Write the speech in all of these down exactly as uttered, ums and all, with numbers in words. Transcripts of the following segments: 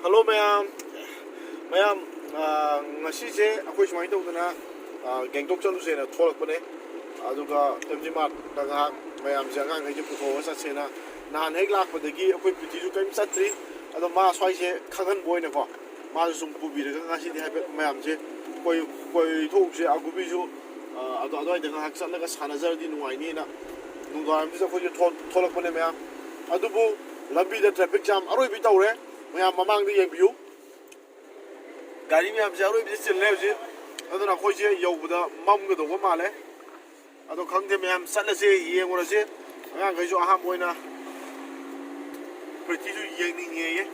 Hello ꯃꯌꯥꯝ꯫ ꯃꯌꯥꯝ, ꯑꯥ, ꯉꯁꯤꯁꯦ ꯑꯩꯈꯣꯏ ꯁꯨꯃꯥꯏꯅ ꯇꯧꯗꯅ, ꯑꯥ, ꯒꯦꯡꯇꯣꯛ ꯆꯠꯂꯨꯁꯦꯅ ꯊꯣꯛꯂꯛꯄꯅꯦ꯫ ꯑꯗꯨꯒ ꯑꯦꯝ ꯖꯤ ꯃꯥꯔꯠꯇ ꯉꯥꯏꯍꯥꯛ ꯃꯌꯥꯝꯁꯦ, ꯑꯉꯥꯡꯈꯩꯁꯦ ꯄꯨꯊꯣꯛꯑꯒ ꯆꯠꯁꯦꯅ꯫ ꯅꯍꯥꯟ ꯍꯦꯛ ꯂꯥꯛꯄꯗꯒꯤ ꯑꯩꯈꯣꯏ ꯄ꯭ꯔꯤꯇꯤꯁꯨ ꯀꯔꯤꯝ ꯆꯠꯇ꯭ꯔꯤ꯫ ꯑꯗꯣ ꯃꯥ ꯁ꯭ꯋꯥꯏꯁꯦ ꯈꯪꯍꯟꯕ ꯑꯣꯏꯅꯀꯣ, ꯃꯥꯁꯨ ꯁꯨꯝ ꯄꯨꯕꯤꯔꯒ ꯉꯁꯤꯗꯤ ꯍꯥꯏꯐꯦꯠ ꯃꯌꯥꯝꯁꯦ ꯀꯣꯏ-, ꯀꯣꯏꯊꯣꯛꯎꯁꯦ꯫ ꯑꯒꯨꯕꯤꯁꯨ, ꯑꯥ, ꯑꯗꯣ ꯑꯗꯨꯋꯥꯏꯗ ꯉꯥꯏꯍꯥꯛ ꯆꯠꯂꯒ ꯁꯥꯟꯅꯖꯔꯗꯤ ꯅꯨꯡꯉꯥꯏꯅꯤꯅ ꯅꯨꯡꯗꯥꯡꯋꯥꯏꯔꯝꯁꯤꯗ ꯑꯩꯈꯣꯏꯁꯨ ꯊꯣꯛ-, ꯊꯣꯛꯂꯛꯄꯅꯦ ꯃꯌꯥꯝ꯫ ꯑꯗꯨꯕꯨ ꯂꯝꯕꯤꯗ ꯇ꯭ꯔꯥꯐꯤꯛ ꯖꯥꯝ ꯑꯔꯣꯏꯕꯤ ꯇꯧꯔꯦ꯫ ꯃꯌꯥꯝ ꯃꯃꯥꯡꯗ ꯌꯦꯡꯕꯤꯌꯨ꯫ ꯒꯥꯔꯤ ꯃꯌꯥꯝꯁꯦ ꯑꯔꯣꯏꯕꯤꯗ ꯆꯤꯜꯂꯦ ꯍꯧꯖꯤꯛ꯫ ꯑꯗꯨꯅ ꯑꯩꯈꯣꯏꯁꯦ ꯌꯧꯕꯗ ꯃꯝꯒꯗꯧꯕ ꯃꯥꯜꯂꯦ꯫ ꯑꯗꯣ ꯈꯪꯗꯦ ꯃꯌꯥꯝ, ꯆꯠꯂꯁꯦ, ꯌꯦꯡꯉꯨꯔꯁꯦ꯫ ꯑꯉꯥꯡꯈꯩꯁꯨ ꯑꯍꯥꯟꯕ ꯑꯣꯏꯅ ꯄ꯭ꯔꯤꯇꯤꯁꯨ ꯌꯦꯡꯅꯤꯡꯉꯦꯌꯦ꯫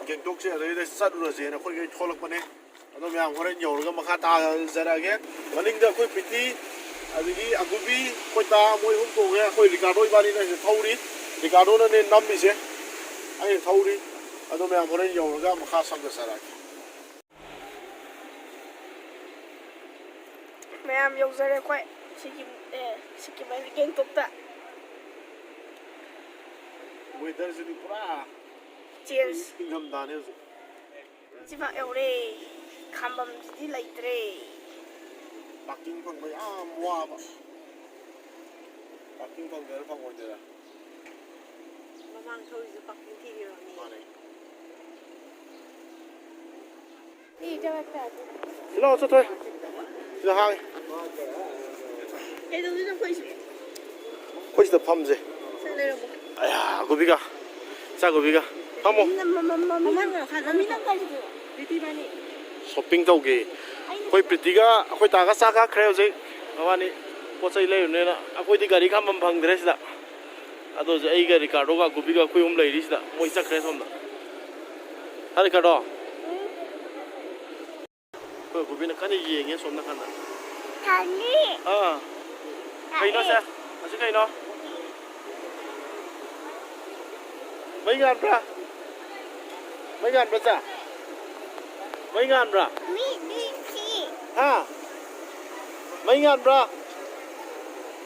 ꯒꯦꯡꯇꯣꯛꯁꯦ ꯑꯗꯩꯗ ꯆꯠꯂꯨꯔꯁꯦꯅ ꯑꯩꯈꯣꯏꯈꯩ ꯊꯣꯛꯂꯛꯄꯅꯦ꯫ ꯑꯗꯣ ꯃꯌꯥꯝ ꯍꯣꯔꯦꯟ ꯌꯧꯔꯒ ꯃꯈꯥ ꯇꯥꯖꯔꯛꯑꯒꯦ꯫ ꯃꯅꯤꯡꯗ ꯑꯩꯈꯣꯏ ꯄ꯭ꯔꯤꯇꯤ, ꯑꯗꯒꯤ ꯑꯒꯨꯕꯤ, ꯑꯩꯈꯣꯏ ꯇꯥ, ꯃꯣꯏ ꯑꯍꯨꯝ ꯇꯣꯡꯉꯦ꯫ ꯑꯩꯈꯣꯏ ꯔꯤꯀꯥꯔꯗꯣ ꯏꯕꯥꯅꯤꯅ ꯁꯤꯗ ꯊꯧꯔꯤ꯫ ꯔꯤꯀꯥꯔꯗꯣꯅꯅꯦ ꯅꯝꯃꯤꯁꯦ, ꯑꯩꯅ ꯊꯧꯔꯤ꯫ ꯑꯗꯣ ꯃꯌꯥꯝ ꯍꯣꯔꯦꯟ ꯌꯧꯔꯒ ꯃꯈꯥ ꯁꯝꯊꯖꯔꯛꯑꯒꯦ꯫ ꯃꯌꯥꯝ ꯌꯧꯖꯔꯦ ꯑꯩꯈꯣꯏ ꯁꯤꯀꯤꯝ, ꯑꯦ, ꯁꯤꯀꯤꯝ ꯍꯥꯏꯗꯤ ꯒꯦꯡꯇꯣꯛꯇ꯫ ꯋꯦꯗꯔꯁꯤꯗꯤ ꯄꯨꯔꯥ ꯆꯦꯟꯖ꯫ ꯏꯪꯊꯝꯊꯥꯅꯦ ꯍꯧꯖꯤꯛ꯫ ꯁꯤꯐꯥꯎ ꯌꯧꯔꯦ꯫ ꯈꯥꯝꯕꯝꯁꯤꯗꯤ ꯂꯩꯇ꯭ꯔꯦ꯫ ꯄꯥꯔꯀꯤꯡ ꯐꯪꯕ ꯌꯥꯝ ꯋꯥꯕ꯫ ꯄꯥꯔꯀꯤꯡ ꯐꯪꯗꯣꯏꯔꯥ ꯐꯪꯉꯣꯏꯗꯣꯏꯔꯥ? ꯃꯃꯥꯡ ꯊꯧꯔꯤꯁꯦ ꯄꯥꯔꯀꯤꯡ ꯊꯤꯔꯤꯔꯣꯅꯦ? ꯃꯥꯅꯦ꯫ ꯁꯤ ꯂꯥꯛꯑꯣ, ꯆꯠꯊꯣꯛꯑꯦ꯫ ꯁꯤꯗ ꯍꯥꯡꯉꯦ꯫ ꯀꯩꯗꯧꯗꯣꯏꯅꯣ ꯑꯩꯈꯣꯏꯁꯦ? ꯑꯩꯈꯣꯏ ꯁꯤꯗ ꯐꯝꯁꯦ꯫ ꯁꯤꯗ ꯂꯩꯔꯝꯃꯣ꯫ ꯑꯌꯥ, ꯒꯣꯕꯤꯀꯥ꯫ ꯆꯥ, ꯒꯣꯕꯤꯀꯥ꯫ ꯐꯝꯃꯣ꯫ ꯃꯃꯥꯡ ꯃꯃꯥꯡ ꯃꯃꯥꯡ ꯃꯃꯥꯡ ꯁꯣꯄꯤꯡ ꯇꯧꯒꯦ꯫ ꯑꯩꯈꯣꯏ ꯄ꯭ꯔꯤꯇꯤꯒ ꯑꯩꯈꯣꯏ ꯇꯥꯒ ꯆꯥꯛ ꯀꯥꯈ꯭ꯔꯦ ꯍꯧꯖꯤꯛ꯫ ꯃꯕꯥꯅꯤ ꯄꯣꯠ ꯆꯩ ꯂꯩꯔꯨꯅꯦꯅ꯫ ꯑꯩꯈꯣꯏꯗꯤ ꯒꯥꯔꯤ ꯈꯥꯝꯕꯝ ꯐꯪꯗ꯭ꯔꯦ ꯁꯤꯗ꯫ ꯑꯗꯣ ꯍꯧꯖꯤꯛ ꯑꯩꯒ ꯔꯤꯀꯥꯔꯗꯣꯒ ꯒꯣꯕꯤꯒ ꯑꯩꯈꯣꯏ ꯑꯍꯨꯝ ꯂꯩꯔꯤ ꯁꯤꯗ꯫ ꯃꯣꯏ ꯆꯠꯈ꯭ꯔꯦ ꯁꯣꯝꯗ꯫ ꯍꯥ, ꯔꯤꯀꯥꯔꯗꯣ? ꯑꯩꯈꯣꯏ ꯒꯣꯕꯤꯅ ꯀꯟꯅ ꯌꯦꯡꯉꯦ ꯁꯣꯝ ꯅꯥꯀꯟꯗ꯫ ꯊꯥꯅꯤ꯫ ꯑꯥ꯫ ꯀꯩꯅꯣ ꯁꯦ? ꯑꯁꯤ ꯀꯩꯅꯣ? ꯃꯩ ꯉꯥꯟꯕ꯭ꯔꯥ? ꯃꯩ ꯉꯥꯟꯕ꯭ꯔꯥ, ꯆꯥ? ꯃꯩ ꯉꯥꯟꯕ꯭ꯔꯥ? ꯃꯤ, ꯃꯤ ꯁꯤ꯫ ꯍꯥ? ꯃꯩ ꯉꯥꯟꯕ꯭ꯔꯥ?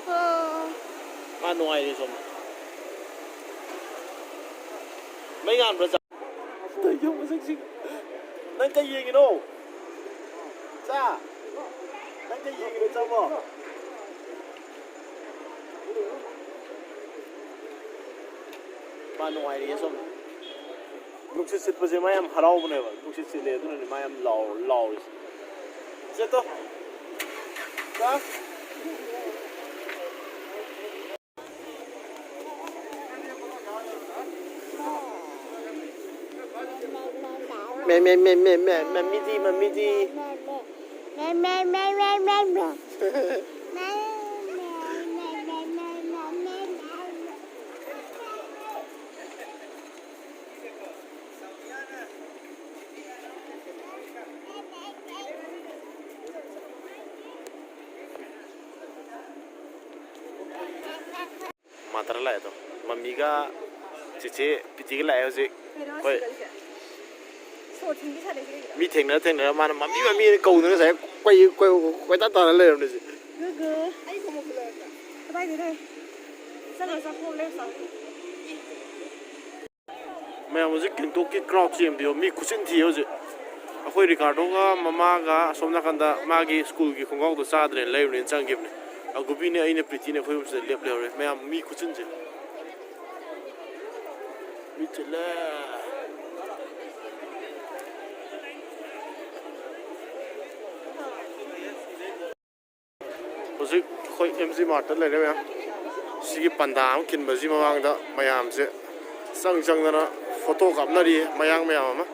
ꯑꯣ꯫ ꯃꯥ ꯅꯨꯡꯉꯥꯏꯔꯤ ꯁꯣꯝꯗ꯫ ꯃꯩ ꯉꯥꯟꯕ꯭ꯔꯥ, ꯆꯥ? ꯇꯧꯔꯤꯁꯤꯕꯣ ꯃꯁꯛꯁꯤꯡ? ꯅꯪ ꯀꯩ ꯌꯦꯡꯉꯤꯅꯣ? ꯆꯥ? ꯅꯪ ꯀꯩ ꯌꯦꯡꯉꯤꯅꯣ, ꯆꯥꯃꯣ? ꯃꯥ ꯅꯨꯡꯉꯥꯏꯔꯤꯌꯦ ꯁꯣꯝꯗ꯫ ꯅꯨꯡꯁꯤꯠ ꯁꯤꯠꯄꯁꯦ ꯃꯥ ꯌꯥꯝ ꯍꯔꯥꯎꯕꯅꯦꯕ꯫ ꯅꯨꯡꯁꯤꯠ ꯁꯤꯠꯂꯦ, ꯑꯗꯨꯅꯅꯦ ꯃꯥ ꯌꯥꯝ ꯂꯥꯎ-, ꯂꯥꯎꯔꯤꯁꯦ꯫ ꯆꯠꯇꯣ꯫ ꯆꯥ꯫ ꯃꯦ, ꯃꯦ, ꯃꯦ, ꯃꯦ, ꯃꯦ, ꯃꯃꯤꯗꯤ, ꯃꯃꯤꯗꯤ꯫ ꯃꯥꯇꯔ ꯂꯥꯛꯑꯦ ꯑꯗꯣ꯫ ꯃꯝꯃꯤꯒ ꯆꯦꯆꯦ ꯄꯤꯇꯤꯒ ꯂꯥꯛꯑꯦ ꯍꯧꯖꯤꯛ꯫ ꯀꯩꯅꯣ ꯑꯩꯈꯣꯏ ꯁꯤꯗ ꯁꯣꯔ ꯊꯤꯟꯕꯤ ꯁꯥꯟꯅꯩꯁꯦ ꯀꯩꯒꯤꯅꯣ? ꯃꯤ ꯊꯦꯡꯅꯔ ꯊꯦꯡꯅꯔ ꯃꯥꯅ "ꯃꯝꯃꯤ, ꯃꯝꯃꯤ" ꯀꯧꯗꯅ ꯉꯁꯥꯏ ꯀꯣꯏ-, ꯀꯣꯏ-, ꯀꯣꯏꯇꯥꯟ ꯇꯥꯟꯅ ꯂꯩꯔꯕꯅꯦ ꯍꯧꯖꯤꯛ꯫ ꯒꯨꯒꯨ꯫ ꯑꯩ ꯈꯣꯡꯎꯞ ꯂꯧꯔꯛꯄ꯭ꯔꯥ? ꯀꯗꯥꯏꯗꯩꯅꯣ? ꯆꯠꯂꯣ, ꯆꯠꯂꯣ, ꯈꯣꯡꯎꯞ ꯂꯩꯔꯨ ꯆꯠꯂꯣ꯫ ꯃꯌꯥꯝ ꯍꯧꯖꯤꯛ ꯀꯦꯡꯇꯣꯛꯀꯤ crowd ꯁꯦ ꯌꯦꯡꯕꯤꯌꯨ, ꯃꯤ ꯈꯨꯆꯤꯟ ꯊꯤ ꯍꯧꯖꯤꯛ꯫ ꯑꯩꯈꯣꯏ ꯔꯤꯀꯥꯔꯗꯣꯒ ꯃꯃꯥꯒ ꯑꯁꯣꯝ ꯅꯥꯀꯟꯗ ꯃꯥꯒꯤ ꯁ꯭ꯀꯨꯜꯒꯤ ꯈꯣꯡꯒ꯭ꯔꯥꯎꯗꯣ ꯆꯥꯗ꯭ꯔꯦꯅ ꯂꯩꯔꯨꯅꯦꯅ ꯆꯪꯈꯤꯕꯅꯦ꯫ ꯑꯒꯨꯕꯤꯅꯦ, ꯑꯩꯅꯦ, ꯄ꯭ꯔꯤꯇꯤꯅꯦ, ꯑꯩꯈꯣꯏ ꯑꯍꯨꯝꯁꯤꯗ ꯂꯦꯞ ꯂꯩꯍꯧꯔꯦ꯫ ꯃꯌꯥꯝ ꯃꯤ ꯈꯨꯆꯤꯟꯁꯦ꯫ ꯃꯤ ꯆꯤꯜꯂꯦ꯫ ꯍꯧꯖꯤꯛ ꯑꯩꯈꯣꯏ ꯑꯦꯝ ꯖꯤ ꯃꯥꯔꯠꯇ ꯂꯩꯔꯦ ꯃꯌꯥꯝ꯫ ꯁꯤꯒꯤ ꯄꯟꯗꯥ ꯑꯃ ꯈꯤꯟꯕꯁꯤ ꯃꯃꯥꯡꯗ ꯃꯌꯥꯝꯁꯦ ꯆꯪ ꯆꯪꯗꯅ ꯐꯣꯇꯣ ꯀꯥꯞꯅꯔꯤꯌꯦ, ꯃꯌꯥꯡ ꯃꯌꯥꯝ ꯑꯃ꯫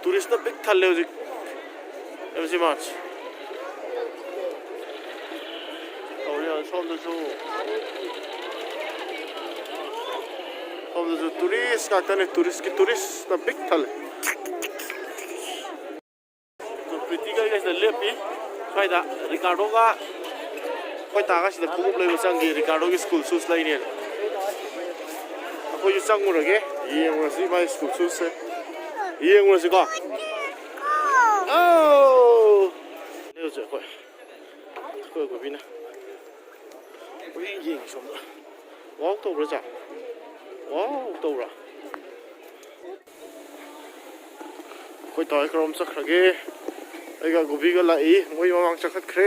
ꯇꯨꯔꯤꯁꯅ ꯄꯤꯛ ꯊꯜꯂꯦ ꯍꯧꯖꯤꯛ ꯑꯦꯝ ꯖꯤ ꯃꯥꯔꯠꯁꯦ꯫ ꯇꯧꯔꯤ ꯁꯣꯝꯗꯁꯨ, ꯁꯣꯝꯗꯁꯨ ꯇꯨꯔꯤꯁ ꯉꯥꯛꯇꯅꯦ, ꯇꯨꯔꯤꯁꯀꯤ ꯇꯨꯔꯤꯁꯅ ꯄꯤꯛ ꯊꯜꯂꯦ꯫ ꯄ꯭ꯔꯤꯇꯤꯒ ꯑꯩꯒꯁꯤꯗ ꯂꯦꯞꯄꯤ꯫ ꯁ꯭ꯋꯥꯏꯗ ꯔꯤꯀꯥꯔꯗꯣꯒ ꯑꯩꯈꯣꯏ ꯇꯥꯒ ꯁꯤꯗ ꯈꯣꯡꯎꯞ ꯂꯩꯕ ꯆꯪꯒꯦ, ꯔꯤꯀꯥꯔꯗꯣꯒꯤ ꯁ꯭ꯀꯨꯜ ꯁꯨꯁ ꯂꯩꯅꯦꯅ꯫ ꯑꯩꯈꯣꯏꯁꯨ ꯆꯪꯉꯨꯔꯒꯦ, ꯌꯦꯡꯉꯨꯔꯁꯤ ꯃꯥꯒꯤ ꯁ꯭ꯀꯨꯜ ꯁꯨꯁꯁꯦ꯫ ꯌꯦꯡꯉꯨꯔꯁꯤꯀꯣ꯫ ꯑꯧ! ꯂꯩꯔꯨꯁꯦ ꯑꯩꯈꯣꯏ꯫ ꯑꯩꯈꯣꯏ ꯒꯣꯕꯤꯅ꯫ ꯀꯣꯏꯌꯦꯡ ꯌꯦꯡꯉꯤ ꯁꯣꯝꯗ꯫ ꯋꯥꯎ ꯇꯧꯕ꯭ꯔꯥ, ꯆꯥ? ꯋꯥꯎ ꯇꯧꯕ꯭ꯔꯥ? ꯑꯩꯈꯣꯏ ꯇꯥꯎ ꯍꯣꯏ ꯀꯔꯣꯝ ꯆꯠꯈ꯭ꯔꯒꯦ? ꯑꯩꯒ ꯒꯣꯕꯤꯒ ꯂꯥꯛꯏ, ꯃꯣꯏ ꯃꯃꯥꯡ ꯆꯠꯈꯠꯈ꯭ꯔꯦ꯫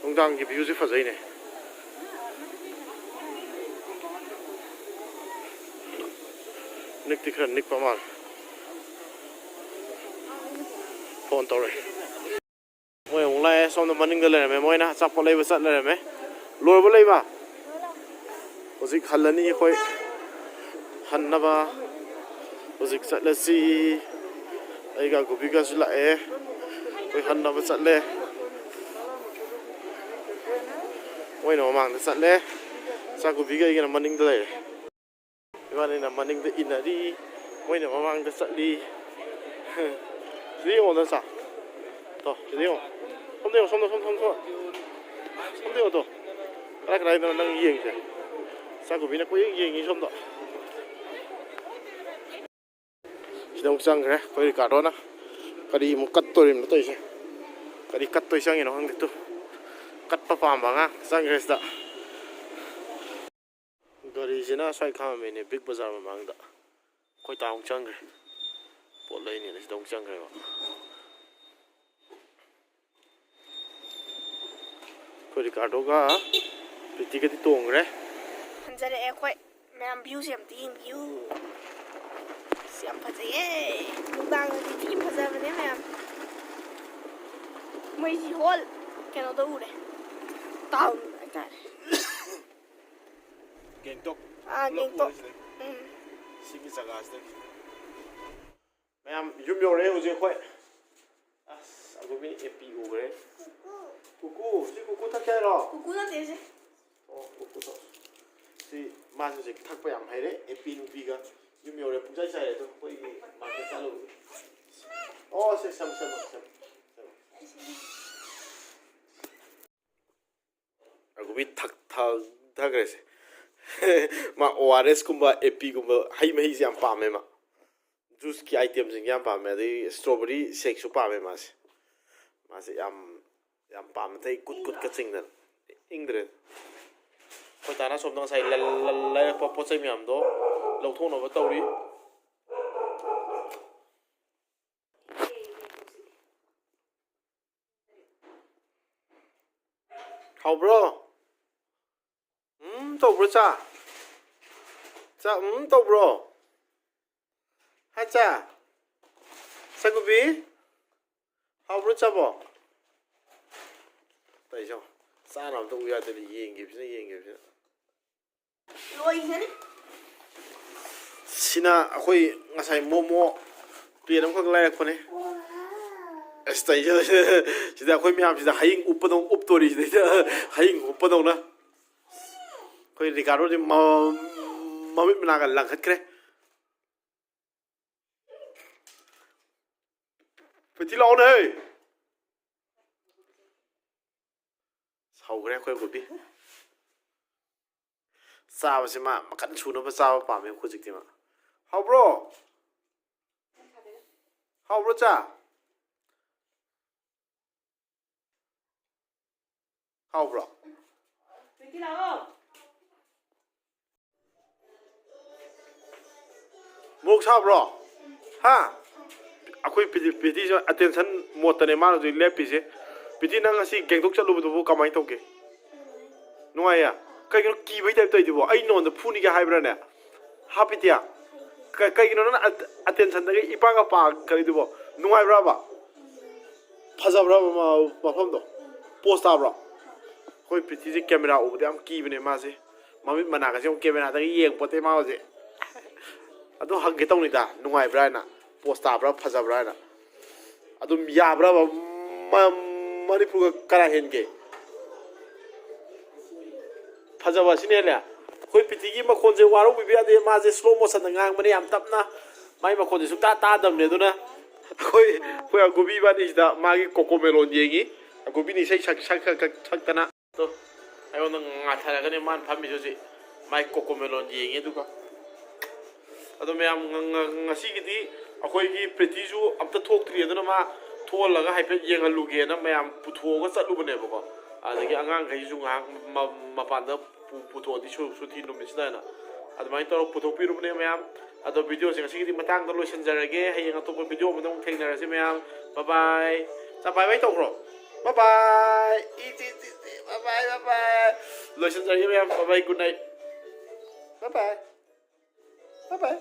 ꯅꯨꯡꯗꯥꯡꯒꯤ ꯚ꯭ꯌꯨꯁꯦ ꯐꯖꯩꯅꯦ꯫ ꯅꯤꯛꯇꯤ ꯈꯔ ꯅꯤꯛꯄ ꯃꯥꯜꯂꯦ꯫ ꯐꯣꯟ ꯇꯧꯔꯛꯑꯦ꯫ ꯃꯣꯏ ꯑꯃꯨꯛ ꯂꯥꯛꯑꯦ꯫ ꯁꯣꯝꯗ ꯃꯅꯤꯡꯗ ꯂꯩꯔꯝꯃꯦ꯫ ꯃꯣꯏꯅ ꯑꯆꯥꯄꯣꯠ ꯂꯩꯕ ꯆꯠ ꯂꯩꯔꯝꯃꯦ꯫ ꯂꯣꯏꯔꯕ ꯂꯩꯕ? ꯍꯧꯖꯤꯛ ꯍꯜꯂꯅꯤ ꯑꯩꯈꯣꯏ꯫ ꯍꯟꯅꯕ ꯍꯧꯖꯤꯛ ꯆꯠꯂꯁꯤ꯫ ꯑꯩꯒ ꯒꯣꯕꯤꯒꯁꯨ ꯂꯥꯛꯑꯦ꯫ ꯑꯩꯈꯣꯏ ꯍꯟꯅꯕ ꯆꯠꯂꯦ꯫ ꯃꯣꯏꯅ ꯃꯃꯥꯡꯗ ꯆꯠꯂꯦ꯫ ꯆꯥꯛ ꯒꯣꯕꯤꯒ ꯑꯩꯒꯅ ꯃꯅꯤꯡꯗ ꯂꯩꯔꯦ꯫ ꯏꯕꯥꯅꯤꯅ ꯃꯅꯤꯡꯗ ꯏꯟꯅꯔꯤ, ꯃꯣꯏꯅ ꯃꯃꯥꯡꯗ ꯆꯠꯂꯤ꯫ ꯁꯤꯗ ꯌꯦꯡꯉꯣ, ꯅꯆꯥ꯫ ꯇꯣ, ꯁꯤꯗ ꯌꯦꯡꯉꯣ꯫ ꯁꯣꯝꯗ ꯌꯦꯡꯉꯣ, ꯁꯣꯝꯗ, ꯁꯣꯝꯗ, ꯁꯣꯝꯗ, ꯁꯣꯝꯗ꯫ ꯁꯣꯝꯗ ꯌꯦꯡꯉꯣ, ꯇꯣ꯫ ꯀꯗꯥꯏ ꯀꯗꯥꯏꯗꯅꯣ ꯅꯪ ꯌꯦꯡꯉꯤꯁꯦ? ꯆꯥꯛꯀꯨꯕꯤꯅ ꯀꯣꯏꯌꯦꯡ ꯌꯦꯡꯉꯤ ꯁꯣꯝꯗ꯫ ꯁꯤꯗ ꯑꯃꯨꯛ ꯆꯪꯈ꯭ꯔꯦ ꯑꯩꯈꯣꯏ ꯔꯤꯀꯥꯔꯗꯣꯅ꯫ ꯀꯔꯤ ꯑꯃꯨꯛ ꯀꯠꯇꯣꯔꯤꯕꯅꯣ ꯇꯧꯔꯤꯁꯦ? ꯀꯔꯤ ꯀꯠꯇꯣꯏ ꯆꯪꯉꯤꯅꯣ ꯈꯪꯗꯦ꯫ ꯇꯨ, ꯀꯠꯄ ꯄꯥꯝꯕ ꯑꯉꯥꯡ ꯆꯪꯈ꯭ꯔꯦ ꯁꯤꯗ꯫ ꯒꯥꯔꯤꯁꯤꯅ ꯁ꯭ꯋꯥꯏ ꯈꯥꯝꯃꯝꯃꯤꯅꯦ, ꯕꯤꯛ ꯕꯖꯥꯔ ꯃꯃꯥꯡꯗ꯫ ꯑꯩꯈꯣꯏ ꯇꯥ ꯑꯃꯨꯛ ꯆꯪꯈ꯭ꯔꯦ꯫ ꯄꯣꯠ ꯂꯩꯅꯤꯅ ꯁꯤꯗ ꯑꯃꯨꯛ ꯆꯪꯈ꯭ꯔꯦꯕ꯫ ꯑꯩꯈꯣꯏ ꯔꯤꯀꯥꯔꯗꯣꯒ ꯄ꯭ꯔꯤꯇꯤꯒꯗꯤ ꯇꯣꯡꯈ꯭ꯔꯦ꯫ ꯍꯟꯖꯔꯛꯑꯦ ꯑꯩꯈꯣꯏ꯫ ꯃꯌꯥꯝ ꯚ꯭ꯌꯨꯁꯦ ꯑꯝꯇ ꯌꯦꯡꯕꯤꯌꯨ꯫ ꯑꯁ, ꯌꯥꯝ ꯐꯖꯩꯌꯦ꯫ ꯅꯨꯡꯗꯥꯡꯗꯗꯤ ꯊꯤ ꯐꯖꯕꯅꯦ ꯃꯌꯥꯝ꯫ ꯃꯣꯏꯁꯤ ꯍꯣꯜ ꯀꯩꯅꯣꯗ ꯎꯔꯦ꯫ ꯇꯥꯎꯟ ꯍꯥꯏꯇꯥꯔꯦ꯫ ꯒꯦꯡꯇꯣꯛ ꯑꯥ, ꯄꯨꯂꯞ ꯒꯦꯡꯇꯣꯛ꯫ ꯎꯔꯦ ꯁꯤꯗꯒꯤ꯫ ꯎꯝ꯫ ꯁꯤꯒꯤ ꯖꯒꯥꯁꯤꯗꯒꯤ꯫ ꯃꯌꯥꯝ ꯌꯨꯝ ꯌꯧꯔꯛꯑꯦ ꯍꯧꯖꯤꯛ ꯑꯩꯈꯣꯏ꯫ ꯑꯁ, ꯑꯗꯨ ꯃꯤ ꯑꯦꯄꯤ ꯎꯈ꯭ꯔꯦ꯫ ꯀꯨꯀꯨ, ꯁꯤ ꯀꯨꯀꯨ ꯊꯛꯀꯦ ꯍꯥꯏꯔꯣ? ꯀꯨꯀꯨ ꯅꯠꯇꯦ ꯁꯤ꯫ ꯑꯣ, ꯀꯨꯀꯨ ꯊꯛ-, ꯁꯤ ꯃꯥꯁꯦ ꯍꯧꯖꯤꯛ ꯊꯛꯄ ꯌꯥꯝ ꯍꯩꯔꯦ꯫ ꯑꯦꯄꯤ ꯅꯨꯄꯤꯒ ꯌꯨꯝ ꯌꯧꯔꯦ, ꯄꯨꯡꯆꯥꯏ ꯆꯥꯏꯔꯦ꯫ ꯑꯗꯣ ꯑꯩꯈꯣꯏꯒꯤ ꯃꯥꯔꯀꯦꯠ ꯆꯠꯂꯨꯕꯒꯤ꯫ ꯑꯣ, ꯁꯦ, ꯁꯦꯝ, ꯁꯦꯝ, ꯁꯦꯝ, ꯁꯦꯝ꯫ ꯑꯒꯨꯕꯤ ꯊꯛ-, ꯊꯛꯊꯈ꯭ꯔꯦꯁꯦ꯫ ꯃꯥ ꯑꯣ ꯑꯥꯔ ꯑꯦꯁ ꯀꯨꯝꯕ, ꯑꯦꯄꯤꯒꯨꯝꯕ, ꯍꯩ ꯃꯍꯤꯁꯦ ꯌꯥꯝ ꯄꯥꯝꯃꯦ ꯃꯥ꯫ ꯖꯨꯁꯀꯤ ꯑꯥꯏꯇꯦꯝꯁꯤꯡꯁꯦ ꯌꯥꯝ ꯄꯥꯝꯃꯦ, ꯑꯗꯩ ꯏꯁꯇ꯭ꯔꯣꯕꯦꯔꯤ ꯁꯦꯛꯁꯨ ꯄꯥꯝꯃꯦ ꯃꯥꯁꯦ꯫ ꯃꯥꯁꯦ ꯌꯥꯝ, ꯌꯥꯝ ꯄꯥꯝꯅ ꯊꯛꯏ, ꯀꯨꯠ ꯀꯨꯠꯀ ꯆꯤꯡꯗꯅ꯫ ꯏꯪꯗ꯭ꯔꯦ꯫ ꯑꯩꯈꯣꯏ ꯇꯥꯅ ꯁꯣꯝꯗ ꯉꯁꯥꯏ ꯂ-, ꯂ-, ꯂꯩꯔꯛꯄ ꯄꯣꯠ ꯆꯩ ꯃꯌꯥꯝꯗꯣ ꯂꯧꯊꯣꯛꯅꯕ ꯇꯧꯔꯤ꯫ ꯍꯥꯎꯕ꯭ꯔꯣ? ꯎꯝ ꯇꯧꯕ꯭ꯔꯣ ꯆꯥ? ꯆꯥ ꯎꯝ ꯇꯧꯕ꯭ꯔꯣ? ꯍꯥ ꯆꯥ? ꯁꯪꯒꯨꯕꯤ? ꯍꯥꯎꯕ꯭ꯔꯣ ꯆꯥꯕꯣ? ꯇꯧꯔꯤꯁꯦ ꯌꯦꯡꯉꯣ꯫ ꯆꯥꯅꯕ ꯑꯝꯇ ꯎ ꯌꯥꯗꯦꯅꯦ, ꯌꯦꯡꯈꯤꯕꯁꯤꯅ, ꯌꯦꯡꯈꯤꯕꯁꯤꯅ꯫ ꯂꯣꯏꯈꯔꯦ꯫ ꯁꯤꯅ ꯑꯩꯈꯣꯏ ꯉꯁꯥꯏ ꯃꯣꯃꯣ ꯄ꯭ꯂꯦꯠ ꯑꯃꯈꯛ ꯂꯩꯔꯛꯄꯅꯦ꯫ ꯑꯁ, ꯇꯧꯔꯤꯁꯦ, ꯁꯤꯗ ꯑꯩꯈꯣꯏ ꯃꯌꯥꯝꯁꯤꯗ ꯍꯌꯤꯡ ꯎꯞꯄꯗꯧ ꯎꯞꯇꯣꯔꯤ, ꯁꯤꯗꯩꯗ ꯍꯌꯤꯡ ꯎꯞꯄꯗꯧꯅ꯫ ꯑꯩꯈꯣꯏ ꯔꯤꯀꯥꯔꯗꯣꯗꯤ ꯃ-, ꯃꯃꯤꯠ ꯃꯅꯥꯒ ꯂꯪꯈꯠꯈ꯭ꯔꯦ꯫ ꯄ꯭ꯔꯤꯇꯤ ꯂꯥꯛꯑꯣꯅꯦ ꯍꯦ꯫ ꯁꯥꯎꯈ꯭ꯔꯦ ꯑꯩꯈꯣꯏ ꯒꯣꯄꯤ꯫ ꯆꯥꯕꯁꯤ ꯃꯥ ꯃꯈꯟ ꯁꯨꯅꯕ ꯆꯥꯕ ꯄꯥꯝꯃꯦ ꯍꯧꯖꯤꯛꯇꯤ ꯃꯥ꯫ ꯍꯥꯎꯕ꯭ꯔꯣ? ꯍꯥꯎꯕ꯭ꯔꯣ ꯆꯥ? ꯍꯥꯎꯕ꯭ꯔꯣ? ꯃꯣꯔꯣꯛ ꯁꯥꯕ꯭ꯔꯣ? ꯍꯥ? ꯑꯩꯈꯣꯏ ꯄ꯭ꯔꯤꯇꯤ-, ꯄ꯭ꯔꯤꯇꯤꯁꯨ attention mode ꯇꯅꯦ ꯃꯥꯅ ꯍꯧꯖꯤꯛ ꯂꯦꯞꯄꯤꯁꯦ꯫ ꯄ꯭ꯔꯤꯇꯤ, ꯅꯪ ꯉꯁꯤ ꯒꯦꯡꯇꯣꯛ ꯆꯠꯂꯨꯕꯗꯨꯕꯨ ꯀꯃꯥꯏꯅ ꯇꯧꯒꯦ? ꯅꯨꯡꯉꯥꯏꯌꯦ? ꯀꯩꯒꯤꯅꯣ ꯀꯤꯕꯩ ꯇꯥꯏꯞ ꯇꯧꯔꯤꯗꯨꯕꯣ? ꯑꯩ ꯅꯉꯣꯟꯗ ꯐꯨꯅꯤꯒꯦ ꯍꯥꯏꯕ꯭ꯔꯥꯅꯦ? ꯍꯥ ꯄ꯭ꯔꯤꯇꯤ? ꯀ-, ꯀꯩꯒꯤꯅꯣ ꯅꯪꯅ ꯑꯠ-, attention ꯗꯒꯤ ꯏꯄꯥꯒ ꯄꯥ ꯈꯜꯂꯤꯗꯨꯕꯣ? ꯅꯨꯡꯉꯥꯏꯕ꯭ꯔꯕ? ꯐꯖꯕ꯭ꯔꯕ ꯃ-, ꯃꯐꯝꯗꯣ? Pose ꯇꯥꯕ꯭ꯔꯣ? ꯑꯩꯈꯣꯏ ꯄ꯭ꯔꯤꯇꯤꯁꯦ camera ꯎꯕꯗ ꯌꯥꯝ ꯀꯤꯕꯅꯦ ꯃꯥꯁꯦ꯫ ꯃꯃꯤꯠ ꯃꯅꯥꯒꯁꯦ ꯑꯃꯨꯛ camera ꯗꯒ ꯌꯦꯡꯄꯣꯠꯇꯦ ꯃꯥ ꯍꯧꯖꯤꯛ꯫ ꯑꯗꯨ ꯍꯪꯒꯦ ꯇꯧꯅꯤꯗ, ꯅꯨꯡꯉꯥꯏꯕ꯭ꯔꯥ ꯍꯥꯏꯅ, pose ꯇꯥꯕ꯭ꯔꯥ, ꯐꯖꯕ꯭ꯔꯥ ꯍꯥꯏꯅ꯫ ꯑꯗꯨꯝ ꯌꯥꯕ꯭ꯔꯕ? ꯃ-, ꯃꯅꯤꯄꯨꯔꯒ ꯀꯅꯥ ꯍꯦꯟꯒꯦ? ꯐꯖꯕ ꯑꯁꯤꯅ ꯍꯦꯜꯂꯦ꯫ ꯑꯩꯈꯣꯏ ꯄ꯭ꯔꯤꯇꯤꯒꯤ ꯃꯈꯣꯟꯁꯦ ꯋꯥꯔꯧꯕꯤꯕ ꯌꯥꯗꯦ, ꯃꯥꯁꯦ slow motion ꯗ ꯉꯥꯡꯕꯅꯦ ꯌꯥꯝ ꯇꯞꯅ, ꯃꯥꯏ ꯃꯈꯣꯟꯁꯦ ꯁꯨꯡꯇꯥ ꯇꯥꯗꯕꯅꯦ꯫ ꯑꯗꯨꯅ ꯑꯩꯈꯣꯏ, ꯑꯩꯈꯣꯏ ꯑꯒꯨꯕꯤ ꯏꯕꯥꯅꯤꯁꯤꯗ ꯃꯥꯒꯤ ꯀꯣꯀꯣ ꯃꯦꯂꯣꯟ ꯌꯦꯡꯉꯤ꯫ ꯑꯒꯨꯕꯤꯅ ꯏꯁꯩ ꯁꯛ-, ꯁꯛ-, ꯁꯛ-, ꯁꯛ-, ꯁꯛꯇꯅ꯫ ꯑꯗꯣ ꯑꯩꯉꯣꯟꯗ ꯉꯥꯊꯔꯒꯅꯦ ꯃꯥꯅ ꯐꯝꯃꯤꯁꯦ ꯍꯧꯖꯤꯛ꯫ ꯃꯥꯏ ꯀꯣꯀꯣ ꯃꯦꯂꯣꯟ ꯌꯦꯡꯉꯤ꯫ ꯑꯗꯨꯒ ꯑꯗꯣ ꯃꯌꯥꯝ, ꯉ-, ꯉ-, ꯉꯁꯤꯒꯤꯗꯤ ꯑꯩꯈꯣꯏꯒꯤ ꯄ꯭ꯔꯤꯇꯤꯁꯨ ꯑꯝꯇ ꯊꯣꯛꯇ꯭ꯔꯤ, ꯑꯗꯨꯅ ꯃꯥ ꯊꯣꯛꯍꯜꯂꯒ ꯍꯥꯏꯐꯦꯠ ꯌꯦꯡꯍꯜꯂꯨꯒꯦꯅ ꯃꯌꯥꯝ ꯄꯨꯊꯣꯛꯑꯒ ꯆꯠꯂꯨꯕꯅꯦꯕꯀꯣ꯫ ꯑꯗꯒꯤ ꯑꯉꯥꯡꯈꯩꯁꯨ ꯉꯥꯏꯍꯥꯛ ꯃ-, ꯃꯄꯥꯟꯗ ꯄꯨ-, ꯄꯨꯊꯣꯛꯑꯗꯤ ꯁꯨ-, ꯁꯨꯇꯤ ꯅꯨꯃꯤꯠꯁꯤꯗ ꯍꯥꯏꯅ ꯑꯗꯨꯃꯥꯏꯅ ꯇꯧꯔꯒ ꯄꯨꯊꯣꯛꯄꯤꯔꯨꯕꯅꯦ ꯃꯌꯥꯝ꯫ ꯑꯗꯣ video ꯁꯦ ꯉꯁꯤꯒꯤꯗꯤ ꯃꯇꯥꯡꯗ ꯂꯣꯏꯁꯤꯟꯖꯔꯒꯦ꯫ ꯍꯌꯦꯡ ꯑꯇꯣꯞꯄ video ꯑꯃꯗ ꯑꯃꯨꯛ ꯊꯦꯡꯅꯔꯁꯤ ꯃꯌꯥꯝ꯫ Bye bye꯫ ꯆꯥ bye bye ꯇꯧꯈ꯭ꯔꯣ꯫ Bye bye. ꯏꯆꯦ, ꯏꯆꯦ, ꯏꯆꯦ. Bye bye, bye bye. ꯂꯣꯏꯁꯤꯟꯖꯔꯒꯦ ꯃꯌꯥꯝ. Bye bye, good night. Bye bye. Bye bye.